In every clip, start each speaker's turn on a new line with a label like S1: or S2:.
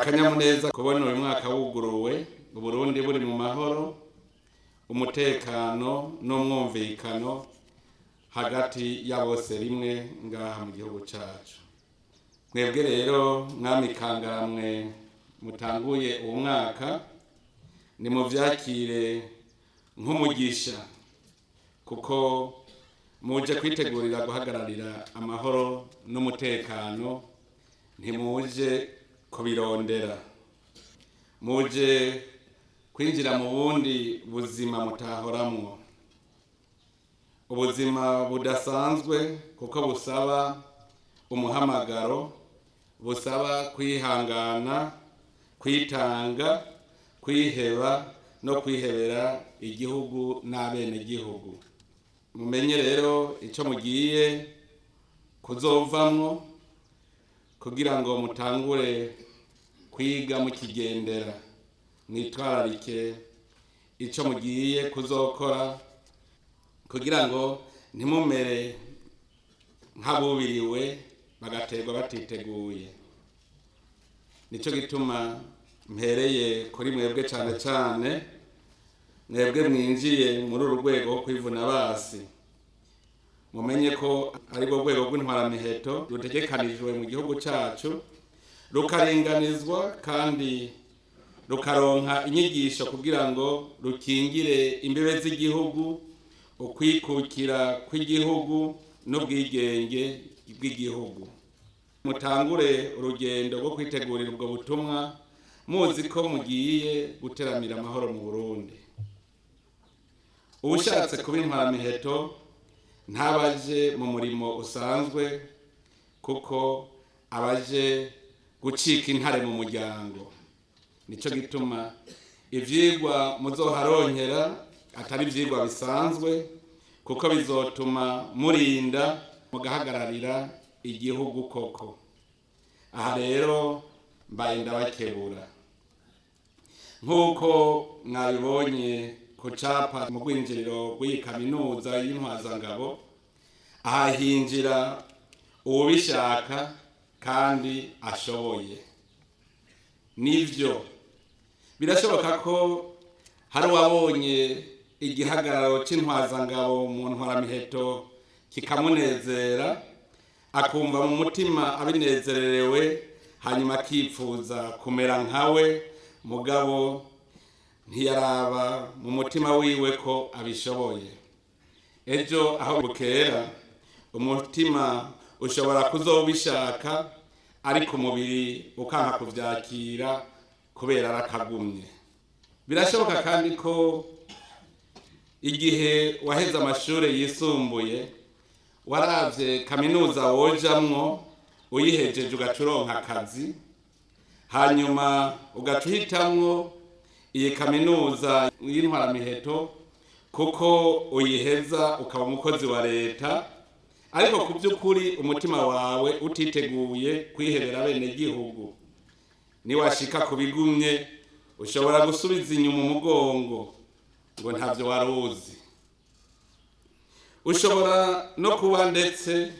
S1: Akanyamuneza kubona uyu mwaka wuguruwe, Uburundi buri mu mahoro, umutekano n'umwumvikano hagati ya bose rimwe ngaha mu gihugu cacu. Mwebwe rero mwamikangamwe mutanguye uwo mwaka, nimuvyakire nk'umugisha, kuko muje kwitegurira guhagararira amahoro n'umutekano, ntimuje kubirondera. Muje kwinjira mu bundi buzima mutahoramwo, ubuzima budasanzwe, kuko busaba umuhamagaro, busaba kwihangana, kwitanga, kwiheba no kwihebera igihugu n'abenegihugu. Mumenye rero icyo mugiye kuzovamwo, kugira ngo mutangure kwiga mukigendera. Mwitwararike icyo mugiye kuzokora, kugira ngo ntimumere nk'abubiriwe bagaterwa batiteguye. Nicyo gituma mpereye kuri mwebwe cyane cyane, mwebwe mwinjiye muri uru rwego rwo kwivuna basi. Mumenye ko ari rwo rwego rw'intwaramiheto rutegekanijwe mu gihugu cyacu, rukaringanizwa kandi rukaronka inyigisho kugira ngo rukingire imbibe z'igihugu, ukwikukira kw'igihugu n'ubwigenge bw'igihugu. Mutangure urugendo rwo kwitegurira ubwo butumwa muzi ko mugiye guteramira amahoro mu Burundi. Uwushatse kuba intwaramiheto ntabaje mu murimo usanzwe, kuko abaje gucika intare mu muryango. Nicyo gituma ivyigwa muzoharonkera atari ivyigwa bisanzwe, kuko bizotuma murinda mugahagararira igihugu koko. Aha rero mbaye ndabakebura, nk'uko mwabibonye ku capa mu rwinjiriro rw'iyi kaminuza y'intwazangabo, aha hinjira uwubishaka kandi ashoboye. Nivyo, birashoboka ko hari uwabonye igihagararo c'intwazangabo mu ntwaramiheto kikamunezera, akumva mu mutima abinezererewe, hanyuma akipfuza kumera nkawe, mugabo ntiyaraba mu mutima wiwe ko abishoboye. Ejo aho bukera, umutima ushobora kuzobishaka, ariko umubiri ukanka kuvyakira kubera arakagumye. Birashoboka kandi ko igihe waheze amashuri yisumbuye waravye kaminuza wojamwo, uyihejeje ugaca uronka akazi, hanyuma ugaca uhitamwo iyi kaminuza y'intwaramiheto kuko uyiheza ukaba umukozi wa leta, ariko ku by'ukuri umutima wawe utiteguye kwihebera bene gihugu. Niwashika ku bigumye, ushobora gusubiza inyuma umugongo ngo ntavyo wari uzi. Ushobora no kuba ndetse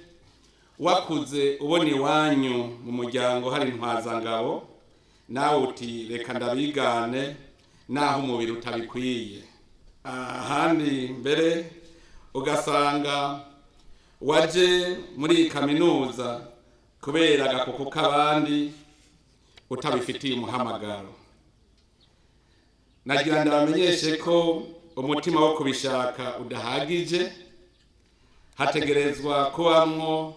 S1: wakuze ubona iwanyu mu muryango hari intwazangabo, nawe uti: "Reka ndabigane," naho umubiri utabikwiye. Ahandi mbere ugasanga waje muri iyi kaminuza kubera agakoko k'abandi, utabifitiye umuhamagaro. Nagira ndabamenyeshe ko umutima wo kubishaka udahagije, hategerezwa kubamwo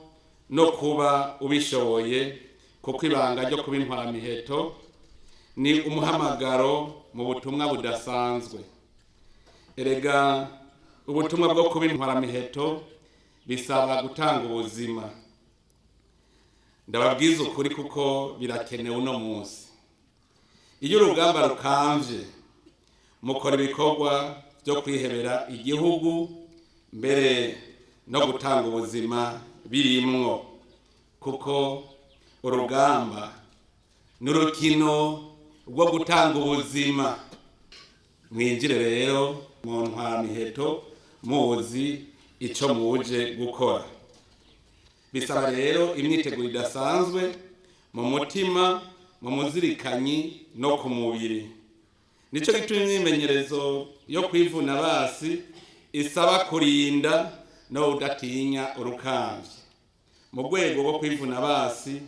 S1: no kuba ubishoboye, kuko ibanga ryo kuba intwaramiheto ni umuhamagaro mu butumwa budasanzwe. Erega ubutumwa bwo kuba intwaramiheto bisaba gutanga ubuzima. Ndababwiza ukuri, kuko birakenewe uno munsi. Iyo urugamba rukamvye, mukora ibikorwa byo kwihebera igihugu, mbere no gutanga ubuzima birimwo, kuko urugamba ni urukino rwo gutanga ubuzima. Mwinjire rero mu ntwaramiheto muzi ico muje gukora. Bisaba rero imyiteguro idasanzwe mu mutima. mu muzirikanyi no ku mubiri. Nico gituma imyimenyerezo yo kwivuna basi isaba kurinda no udatinya urukamvye. Mu rwego rwo kwivuna basi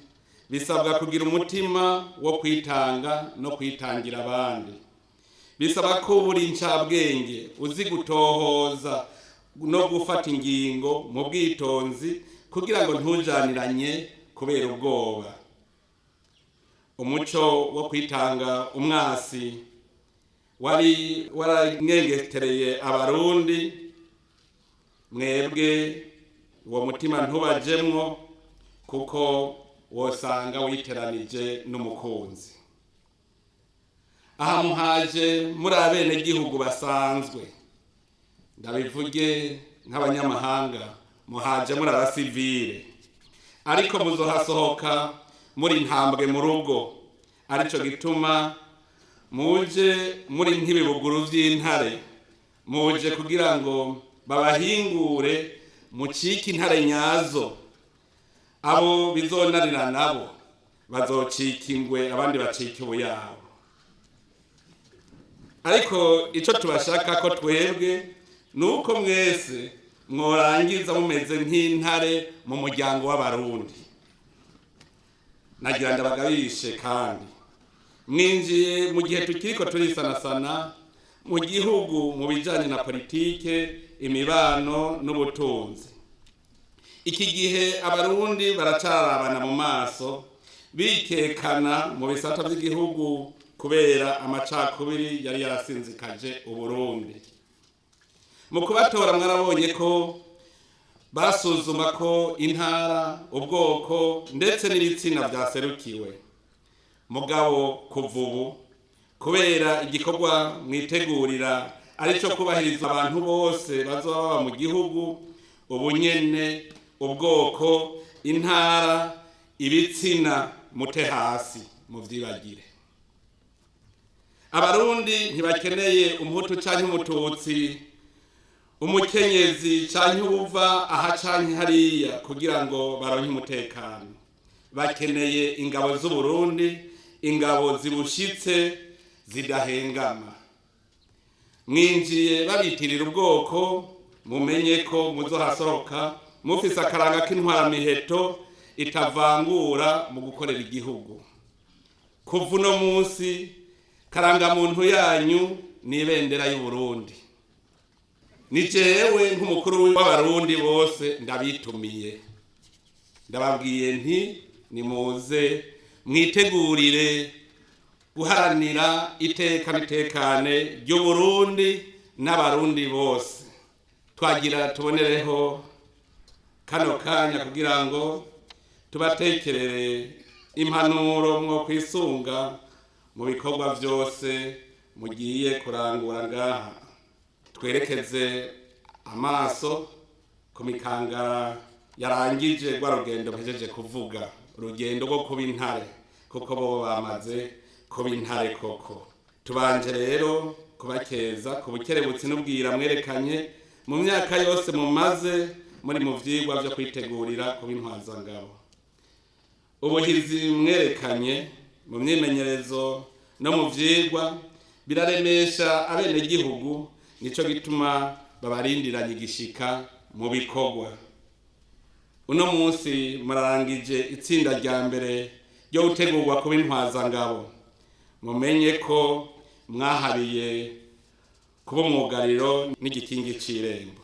S1: bisabwa kugira umutima wo kwitanga no kwitangira abandi. Bisaba ko buri ncabwenge uzi gutohoza no gufata ingingo mu bwitonzi kugira ngo ntujaniranye kubera ubwoba. Umuco wo kwitanga umwasi wari waranyengetereye Abarundi, mwebwe uwo mutima ntubajemwo kuko wosanga witeranije n'umukunzi. Aha muhaje muri abenegihugu basanzwe, ndabivuge nk'abanyamahanga, muhaje muri abasivile, ariko muzohasohoka muri ntambwe mu rugo. Arico gituma muje muri nk'ibibuguru vy'intare, muje kugira ngo babahingure mucike intare nyazo. Abo bizonanira nabo bazocika ingwe, abandi bacike ubuyabo. Ariko ico tubashaka ko twebwe nuko mwese mworangiza mumeze nk'intare mu muryango w'Abarundi. Nagira ndabagabishe kandi mwinjiye mu gihe tukiriko turisanasana mu gihugu mu bijanye na politike, imibano n'ubutunzi. Iki gihe Abarundi baracarabana mu maso, bikekana mu bisata vy'igihugu kubera amacakubiri yari yarasinzikaje Uburundi. Mu kubatora mwarabonye ko basuzuma ko intara, ubwoko ndetse n'ibitsina vyaserukiwe. Mugabo kuva ubu, kubera igikorwa mwitegurira arico kubahiriza abantu bose bazoba baba mu gihugu, ubunyene, ubwoko, intara, ibitsina mute hasi muvyibagire. Abarundi ntibakeneye umuhutu canke umututsi, umukenyezi canke uwuva aha canke hariya kugira ngo baronke umutekano. Bakeneye ingabo z'Uburundi, ingabo zibushitse zidahengama. Mwinjiye babitirira ubwoko, mumenye ko muzohasohoka mufise akaranga k'intwaramiheto itavangura mu gukorera igihugu. Kuva uno munsi karangamuntu yanyu ni ibendera y'Uburundi. Ni jewe nk'umukuru w'Abarundi bose ndabitumiye, ndababwiye nti nimuze mwitegurire guharanira iteka n'itekane ry'Uburundi n'Abarundi bose. Twagira tubonereho kano kanya kugira ngo tubatekerere impanuro mwo kwisunga mu bikorwa vyose mugiye kurangura ngaha. Twerekeze amaso ku mikangara yarangije rwa rugendo mpejeje kuvuga, urugendo rwo kuba intare, kuko bo bamaze kuba intare koko. Tubanje rero kubakeza ku bukerebutsi n'ubwira mwerekanye mu myaka yose mumaze muri mu vyigwa vyo kwitegurira kuba intwazangabo. Ubuhizi mwerekanye mu myimenyerezo no mu vyigwa biraremesha abenegihugu, nico gituma babarindiranye igishika mu bikorwa. Uno munsi murarangije itsinda rya mbere ryo gutegurwa kuba intwazangabo. Mumenye ko mwahariye kuba umwugariro n'igikingi c'irembo.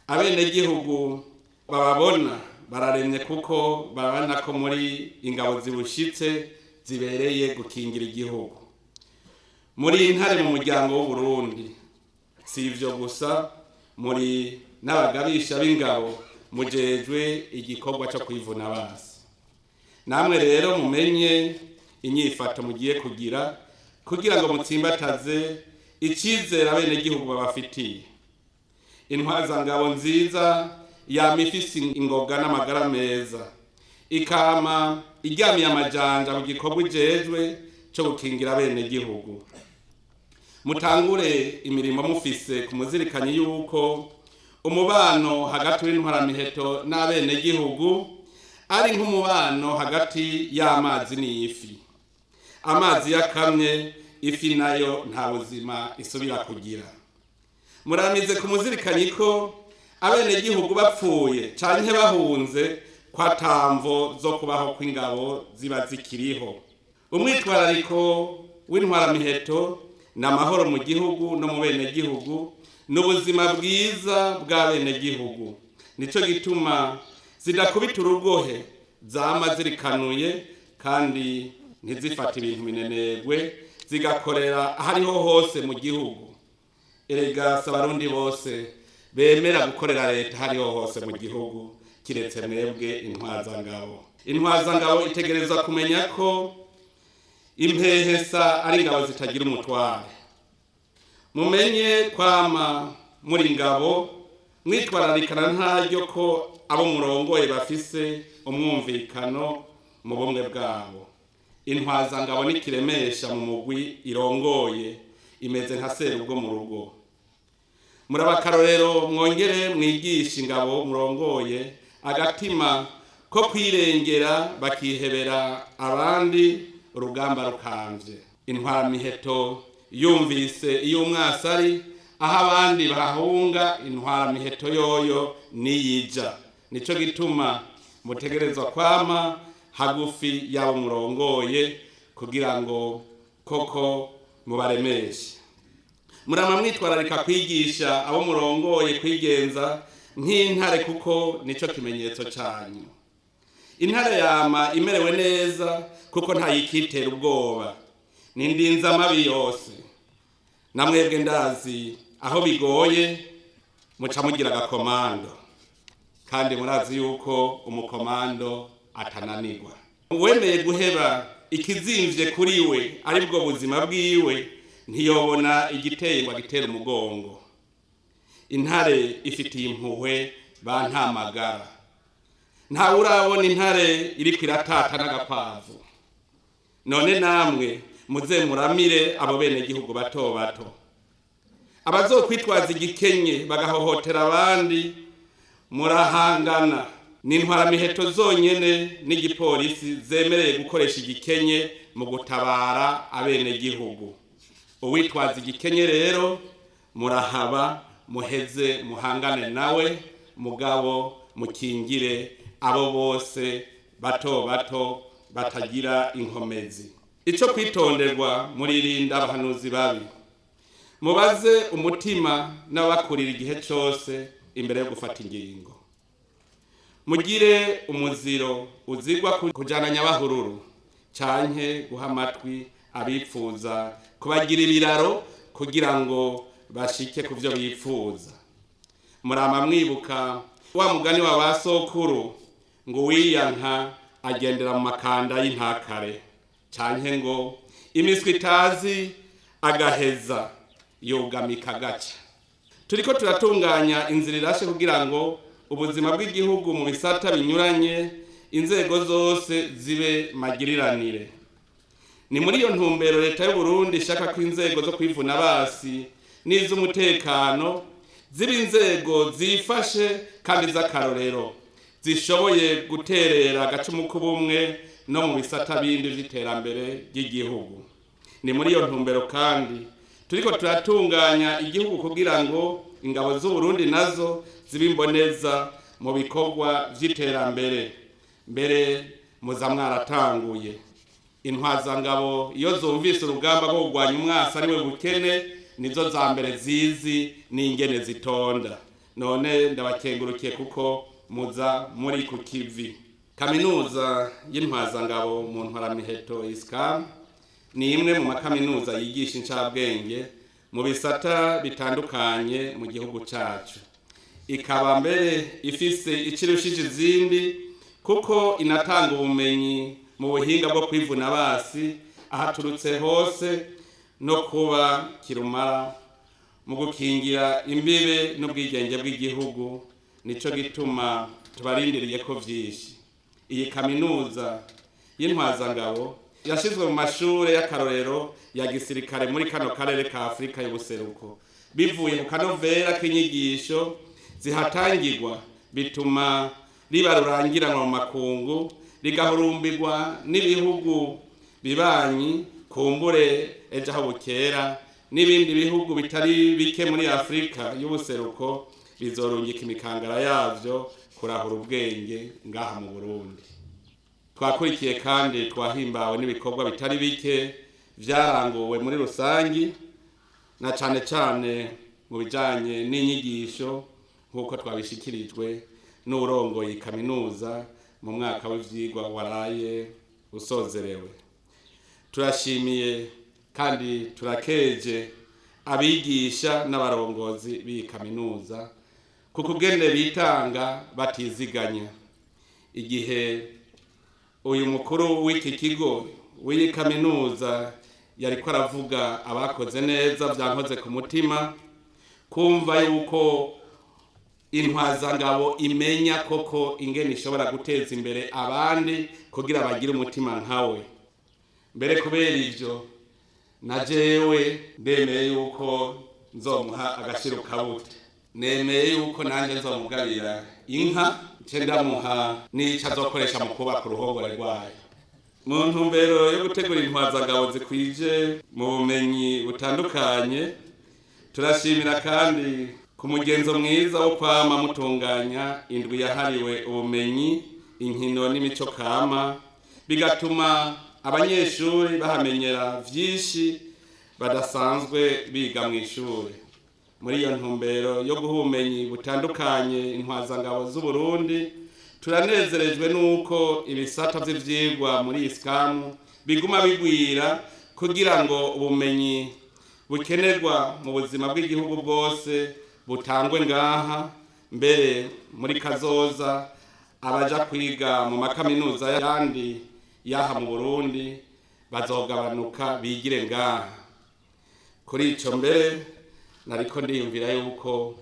S1: Abenegihugu bababona bararemye kuko babona ko muri ingabo zibushitse zibereye gukingira igihugu. Muri intare mu muryango w'Uburundi. Si ivyo gusa, muri n'abagabisha b'ingabo mujejwe igikorwa co kwivuna basi. Namwe rero mumenye inyifato mugiye kugira kugira ngo mutsimbataze icizere abenegihugu babafitiye. Intwazangabo nziza yama ifise ingoga n'amagara meza, ikama iryamiye amajanja mu gikorwa ijejwe co gukingira abenegihugu. Mutangure imirimo mufise ku muzirikanyi yuko umubano hagati w'intwaramiheto n'abenegihugu ari nk'umubano hagati y'amazi n'ifi. Amazi yakamye, ifi nayo nta buzima isubira kugira. Muramize kumuzirikanyi ko abenegihugu bapfuye canke bahunze, ko atamvo zo kubaho kw'ingabo ziba zikiriho. Umwitwarariko w'intwaramiheto ni amahoro mu gihugu no mu benegihugu, n'ubuzima bwiza bw'abenegihugu. Nico gituma zidakubita urugohe, zama zirikanuye kandi ntizifate ibintu minenegwe, zigakorera ahariho hose mu gihugu. Erega si abarundi bose bemera gukorera leta hariho hose mu gihugu, kiretse mwebwe intwazangabo. Intwazangabo itegerezwa kumenya ko impehesa ari ingabo zitagira umutware. Mumenye kwama muri ingabo, mwitwararikana ntaryo ko abo murongoye bafise umwumvikano mu bumwe bwabo. Intwazangabo nikiremesha mu mugwi irongoye, imeze nka serugo mu rugo. Murabakarorero, mwongere mwigishe ingabo murongoye agatima ko kwirengera, bakihebera abandi urugamba rukamvye. Intwaramiheto yumvise iyo umwasi ari aho abandi bahunga, intwaramiheto yoyo niyija. Nico gituma mutegerezwa kwama hagufi y'abo murongoye kugira ngo koko mubaremeshe. Murama mwitwararika kwigisha abo murongoye kwigenza nk'intare, kuko nico kimenyetso canyu. Intare yama imerewe neza kuko ntayikitera ubwoba, nindinza amabi yose. Namwebwe ndazi aho bigoye muca mugira agakomando, kandi murazi yuko umukomando atananirwa. Uwemeye guheba ikizimvye kuri we aribwo buzima bwiwe, ntiyobona igiteye ngo agitere umugongo. Intare ifitiye impuhwe ba ntamagara. Ntawe urabona intare iriko iratata n'agakwavu. None namwe muze muramire abo benegihugu bato bato. Abazokwitwaza igikenye bagahohotera abandi, murahangana. Ni intwaramiheto zonyene n'igipolisi zemereye gukoresha igikenye mu gutabara abenegihugu. Uwitwaza igikenye rero murahaba, muheze muhangane nawe, mugabo mukingire abo bose bato bato batagira inkomezi. Ico kwitonderwa: muririnda abahanuzi babi. Mubaze umutima n'abakurira igihe cose imbere yo gufata ingingo. Mugire umuziro uzigwa kujana nyabahururu canke guha amatwi abipfuza kubagira ibiraro kugira ngo bashike ku vyo bipfuza. Murama mwibuka wa mugani wa basokuru ngo uwiyanka agendera mu makanda y'intakare, canke ngo imiswi itazi agaheza yugamika gaca. Turiko turatunganya inzira irashe kugira ngo ubuzima bw'igihugu mu bisata binyuranye, inzego zose zibe magiriranire. Ni muri iyo ntumbero leta y'u Burundi ishaka ko inzego zo kwivuna basi n'iz'umutekano ziba inzego zifashe kandi z'akarorero, zishoboye guterera agacumu k'ubumwe no mu bisata bindi vy'iterambere ry'igihugu. Ni muri iyo ntumbero kandi turiko turatunganya igihugu kugira ngo ingabo z'u Burundi nazo zibe imboneza mu bikorwa vy'iterambere. Mbere muza mwaratanguye. Intwazangabo iyo zumvise urugamba rwo kurwanya umwasi ari we bukene, nizo za mbere zizi n'ingene zitonda. None ndabakengurukiye kuko muza muri ku kivi. Kaminuza y'intwazangabo mu ntwaramiheto ISCAM ni imwe mu makaminuza yigisha incabwenge mu bisata bitandukanye mu gihugu cacu, ikaba mbere ifise ikirushije izindi kuko inatanga ubumenyi mu buhinga bwo kwivuna basi ahaturutse hose no kuba kirumara mu gukingira imbibe n'ubwigenge bw'igihugu. Nico gituma tubarindiriye ko vyinshi. Iyi kaminuza y'intwazangabo yashizwe mu mashure y'akarorero ya gisirikare muri kano karere ka Afrika y'ubuseruko, bivuye ku kanovera k'inyigisho zihatangirwa, bituma riba rurangiranwa mu makungu, rigahurumbirwa n'ibihugu bibanyi. Kumbure ejo aho bukera n'ibindi bihugu bitari bike muri Afurika y'ubuseruko bizorungika imikangara yavyo kurahura ubwenge ngaha mu Burundi. Twakurikiye kandi twahimbawe n'ibikorwa bitari bike vyaranguwe muri rusangi, na cane cane mu bijanye n'inyigisho, nk'uko twabishikirijwe n'uwurongoye kaminuza mu mwaka w'ivyigwa waraye usozerewe. Turashimiye kandi turakeje abigisha n'abarongozi b'iyi kaminuza kuko ubwene bitanga batiziganya. Igihe uyu mukuru w'iki kigo w'iyi kaminuza yariko aravuga abakoze neza, vyankoze ku mutima kumva yuko intwazangabo imenya koko ingene ishobora guteza imbere abandi kugira bagire umutima nkawe. Mbere kubera ivyo na jewe ndemeye yuko nzomuha agashiro kabute, nemeye yuko nanje nzomugabira inka nce ndamuha n'ico azokoresha mu kubaka uruhongore rwayo. Mu ntumbero yo gutegura intwazangabo zikwije mu bumenyi butandukanye, turashimira kandi ku mugenzo mwiza wo kwama mutunganya indwi yahariwe ubumenyi, inkino n'imico kama, bigatuma abanyeshuri bahamenyera vyinshi badasanzwe biga mw'ishure. Muri iyo ntumbero yo guha ubumenyi butandukanye intwazangabo z'Uburundi, turanezerejwe nuko ibisata vy'ivyigwa muri ISCAM biguma bigwira kugira ngo ubumenyi bukenerwa mu buzima bw'igihugu bwose butangwe ngaha. Mbere muri kazoza abaja kwiga mu makaminuza yandi yaha mu Burundi bazogabanuka bigire ngaha. Kuri ico mbere nariko ndiyumvira yuko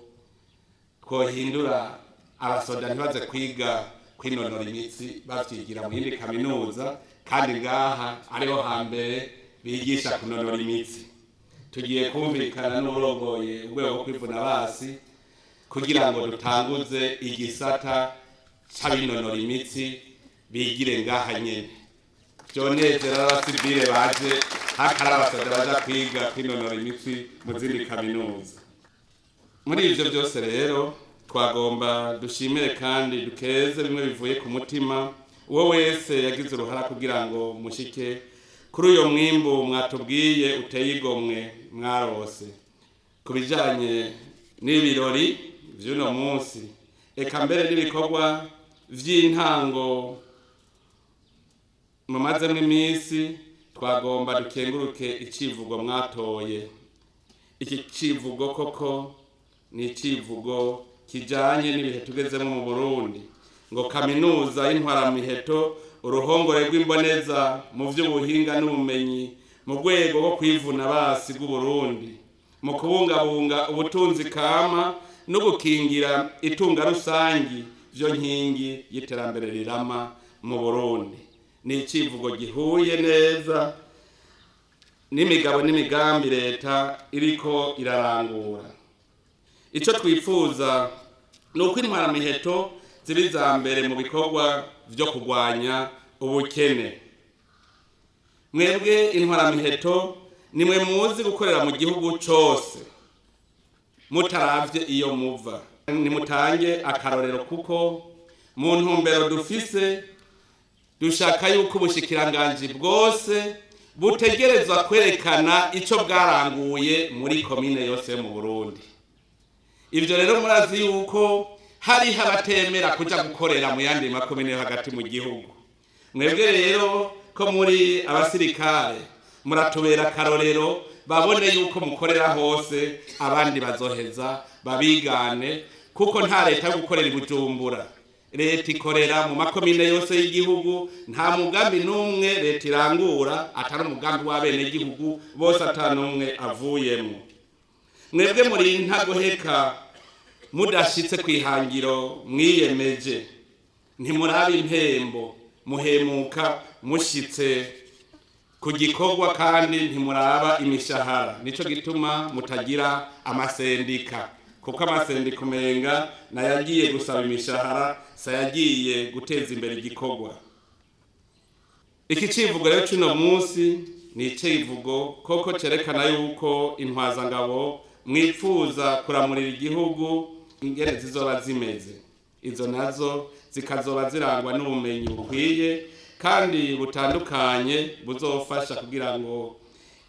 S1: twohindura abasoda ntibaze kwiga kwinonora imitsi bavyigira mu yindi kaminuza, kandi ngaha ariho hambere bigisha kunonora imitsi. Tugiye kumvikana n'uwurongoye urwego rwo kwivuna basi kugira ngo dutanguze igisata c'abinonora imitsi bigire ngaha nyene. Vyonezera abasivile baje hakari abasoda baja kwiga kwinonora imitsi mu zindi kaminuza. Muri ivyo vyose rero twagomba dushimire kandi dukeze bimwe bivuye ku mutima uwo wese yagize uruhara kugira ngo mushike kuri uyo mwimbu mwatubwiye uteye igomwe mwarose. Ku bijanye n'ibirori vy'uno munsi, eka mbere n'ibikorwa vy'intango mumazemwo iminsi, twagomba dukenguruke icivugo mwatoye. Iki civugo koko ni icivugo kijanye n'ibihe tugezemwo mu Burundi, ngo kaminuza y'intwaramiheto, uruhongore rw'imboneza mu vy'ubuhinga n'ubumenyi mu rwego rwo kwivuna basi bw'Uburundi, mu kubungabunga ubutunzi kama no gukingira itunga rusangi vyo nkingi y'iterambere rirama mu Burundi. Ni icivugo gihuye neza n'imigabo n'imigambi leta iriko irarangura. Ico twifuza ni uko intwaramiheto ziba iza mbere mu bikorwa vyo kurwanya ubukene. Mwebwe intwaramiheto nimwe muzi gukorera mu gihugu cose mutaravye iyo muva. Nimutange akarorero kuko mu ntumbero dufise dushaka yuko ubushikiranganji bwose butegerezwa kwerekana ico bwaranguye muri komine yose yo mu Burundi. Ivyo rero murazi yuko hariho abatemera kuja gukorera mu yandi makomine yo hagati mu gihugu. Mwebwe rero ko muri abasirikare muratubera akarorero, babone yuko mukorera hose, abandi bazoheza babigane, kuko nta leta yo gukorera i Bujumbura. Leta ikorera mu makomine yose y'igihugu, nta mugambi n'umwe leta irangura atari umugambi w'abenegihugu bose ata n'umwe avuyemwo. Mwebwe muri ntagoheka mudashitse kw'ihangiro mwiyemeje, ntimuraba impembo, muhemuka mushitse ku gikorwa, kandi ntimuraba imishahara. Nico gituma mutagira amasendika, kuko amasendika umenga nayagiye gusaba imishahara, sayagiye guteza imbere igikorwa. Iki civugo rero c'uno munsi Ni icivugo koko cerekana yuko intwazangabo mwipfuza kuramurira igihugu ingene zizoba zimeze. Izo nazo zikazoba zirangwa n'ubumenyi bukwiye kandi butandukanye, buzofasha kugira ngo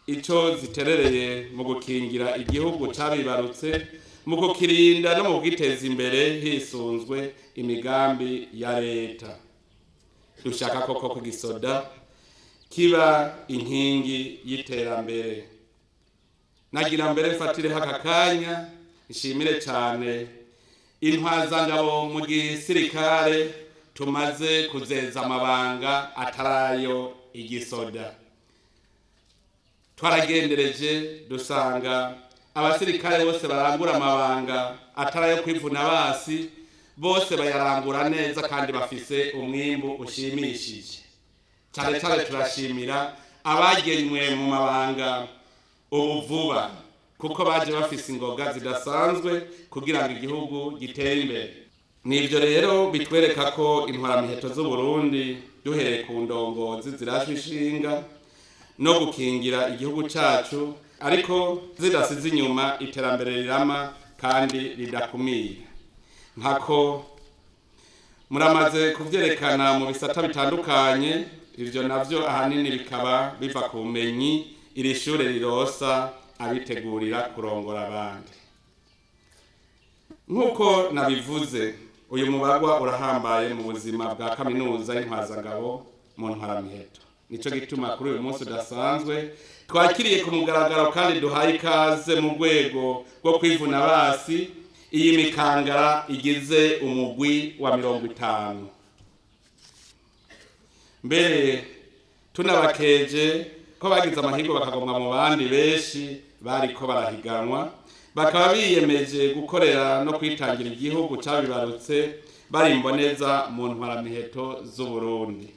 S1: ico ziterereye mu gukingira igihugu cabibarutse, mu kukirinda no mu kugiteza imbere hisunzwe imigambi ya leta. Dushaka koko ko igisoda kiba inkingi y'iterambere. Nagira mbere mfatireho aka kanya nshimire cyane intwazangabo mu gisirikare tumaze kuzeza amabanga atarayo igisoda. Twaragendereje dusanga abasirikare bose barangura amabanga atarayo kwivuna basi, bose bayarangura neza kandi bafise umwimbu ushimishije. Cyane cyane turashimira abagenywe mu mabanga ubu vuba, kuko baje bafise ingoga zidasanzwe kugira ngo igihugu gitere imbere. Nivyo rero bitwereka ko intwaramiheto z'Uburundi, duhereye ku ndongozi, zirajwe ishinga no gukingira igihugu cacu, ariko zidasize inyuma iterambere rirama kandi ridakumira. Nkako muramaze kuvyerekana mu bisata bitandukanye, ivyo navyo ahanini bikaba biva ku bumenyi iri shure rirosa abitegurira kurongora abandi. Nk'uko nabivuze, uyu mubagwa urahambaye mu buzima bwa kaminuza y'intwazangabo mu ntwaramiheto. Nico gituma kuri uyu munsi udasanzwe twakiriye ku mugaragaro kandi duhaye ikaze mu rwego rwo kwivuna basi iyi mikangara igize umugwi wa 50. Mbere tunabakeje ko bagize amahirwe bakagomwa mu bandi benshi bariko barahiganwa, bakaba biyemeje gukorera no kwitangira igihugu cabibarutse, bari imboneza mu ntwaramiheto z'Uburundi.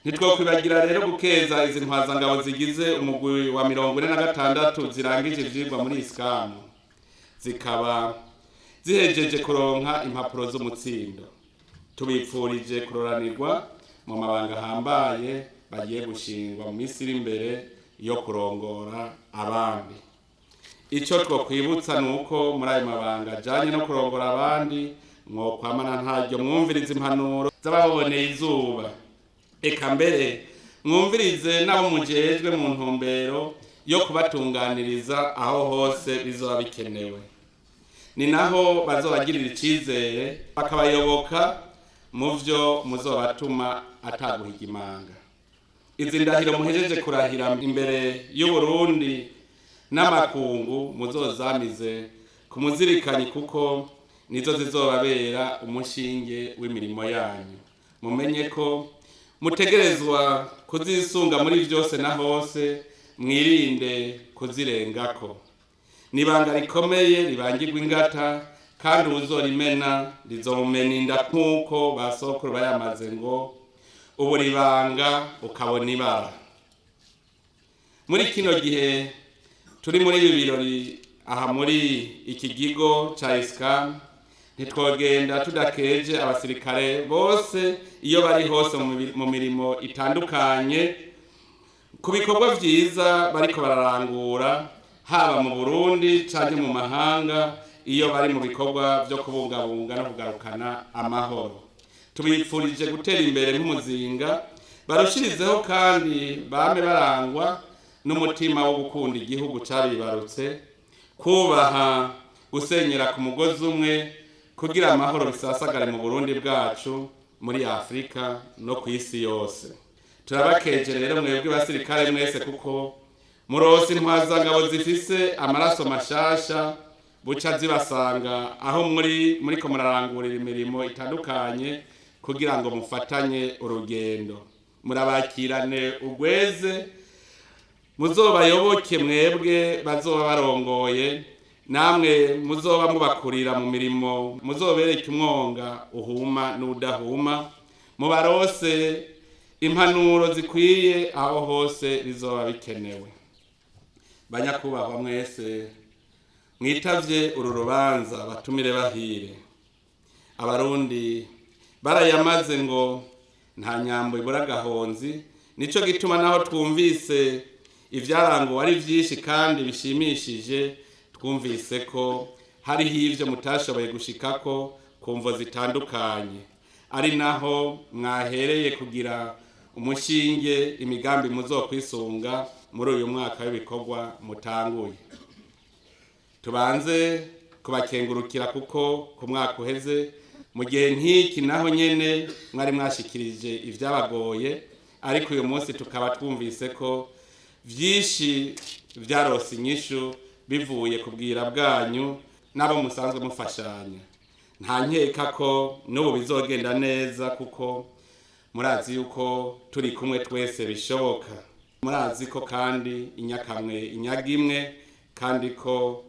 S1: Ntitwokwibagira rero gukeza izi ntwazangabo zigize umugwi wa 46 zirangije ivyigwa muri ISCAM, zikaba zihejeje kuronka impapuro z'umutsindo. Tubipfurije kuroranirwa mu mabanga ahambaye bagiye gushingwa mu minsi iri imbere yo kurongora abandi. Ico twokwibutsa ni uko muri ayo mabanga ajanye no kurongora abandi, mwokwamana ntaryo mwumviriza impanuro z'ababoneye izuba, eka mbere mwumvirize n'abo mujejwe mu ntumbero yo kubatunganiriza aho hose bizoba bikenewe. Ni naho bazobagirira icizere bakabayoboka mu vyo muzobatuma ataguhiga imanga. Izi ndahiro muhejeje kurahira imbere y'Uburundi n'amakungu muzozamize kumuzirikanyi, kuko nizo zizobabera umushinge w'imirimo yanyu. Mumenye ko mutegerezwa kuzisunga muri vyose na hose, mwirinde kuzirengako. Nibanga rikomeye ribangirwa ingata, kandi uwuzorimena rizomumena inda, nk'uko basokuru bayamaze ngo ubu ribanga ukabona ibara. Muri kino gihe turi muri ibi birori aha muri iki kigo ca ISCAM, ntitwogenda tudakeje abasirikare bose iyo bari hose mu mirimo itandukanye ku bikorwa vyiza bariko bararangura, haba mu Burundi canke mu mahanga, iyo bari mu bikorwa vyo kubungabunga no kugarukana amahoro. Tubipfurije gutera imbere nk'umuzinga, barushirizeho kandi bame barangwa n'umutima wo gukunda igihugu cabibarutse, kubaha, gusenyera ku mugozi umwe kugira amahoro bisasagare mu Burundi bwacu, muri Afrika no ku isi yose. Turabakeje rero mwebwe basirikare mwese, kuko murose intwazangabo zifise amaraso mashasha buca zibasanga aho muri muriko murarangurira imirimo itandukanye kugira ngo mufatanye urugendo. Murabakirane ugweze, muzobayoboke mwebwe bazoba barongoye, namwe muzoba mubakurira mu mirimo, muzobereke umwonga uhuma n'udahuma, mubarose impanuro zikwiye aho hose bizoba bikenewe. Banyakubahwa mwese mwitavye uru rubanza, batumire bahire. Abarundi barayamaze ngo nta nyambo ibura agahonzi. Nico gituma naho twumvise ivyaranguwe ari vyinshi kandi bishimishije, twumvise ko hariho ivyo mutashoboye gushikako ku mvo zitandukanye, ari naho mwahereye kugira umushinge imigambi muzokwisunga muri uyu mwaka w'ibikorwa mutanguye. Tubanze kubakengurukira kuko ku mwaka uheze mu gihe nk'iki naho nyene mwari mwashikirije ivyabagoye, ariko uyu munsi tukaba twumvise ko vyinshi vyarose inyishu bivuye ku bwira bwanyu n'abo musanzwe mufashanya. Nta nkeka ko n'ubu bizogenda neza kuko murazi yuko turi kumwe twese bishoboka. Murazi ko kandi inyakamwe inyaga imwe, kandi ko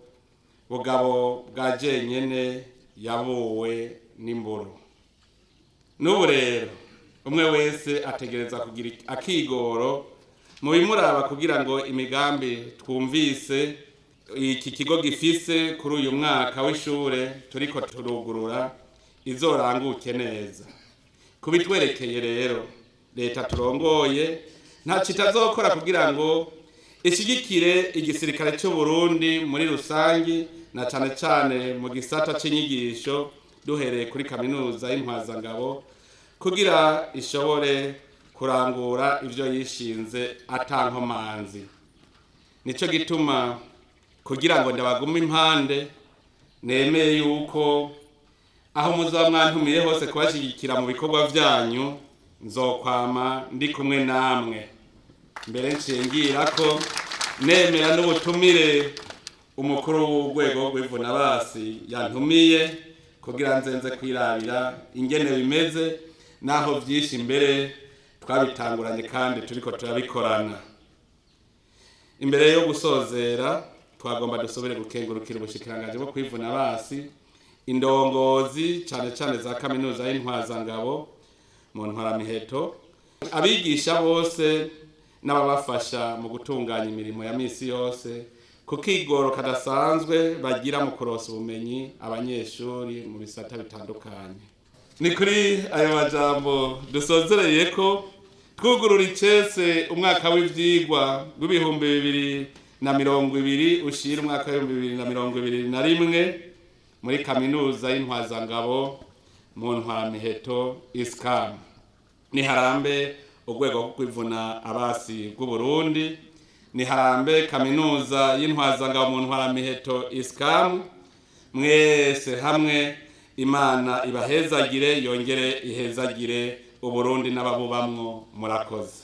S1: bugabo bwa jenyene yabuwe n'imburu. N'ubu rero umwe wese ategereza kugira akigoro mu bimuraba kugira ngo imigambi twumvise iki kigo gifise kuri uyu mwaka w'ishure turiko turugurura izoranguke neza. Kubitwerekeye rero, leta turongoye nta kitazokora kugira ngo ishigikire igisirikare cy'u Burundi muri rusangi na cane cane mu gisata c'inyigisho, duhereye kuri kaminuza y'Intwazangabo, kugira ishobore kurangura ivyo yishinze atankomanzi. Nico gituma kugira ngo ndabagume impande, nemeye yuko aho muzoba mwantumiye hose kubashigikira mu bikorwa vyanyu, nzokwama ndi kumwe namwe. Mbere nshingira ko nemera n'ubutumire umukuru w'urwego rw'ivunabasi yantumiye kugira nzenze kwirabira ingene bimeze, naho vyinshi mbere twabitanguranye kandi turiko turabikorana. Imbere yo gusozera, twagomba dusubire gukengurukira ubushikiranganji bwo kwivuna basi, indongozi cane cane za kaminuza y'Intwazangabo mu Ntwaramiheto, abigisha bose n'ababafasha mu gutunganya imirimo ya misi yose, kukigoro kadasanzwe bagira mu kuronsa ubumenyi abanyeshuri mu bisata bitandukanye. Ni kuri ayo majambo dusozereye ko twugurura icese umwaka w'ivyigwa w'2020 ushira umwaka w'2021 muri kaminuza y'Intwazangabo mu Ntwaramiheto ISCAM. Ni harambe urwego rwo kwivuna abasi bw'u Burundi, ni harambe kaminuza y'Intwazangabo mu Ntwaramiheto ISCAM. Mwese hamwe Imana ibahezagire, yongere ihezagire Uburundi n'ababubamwo. Murakoze.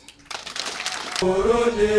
S2: Burundi.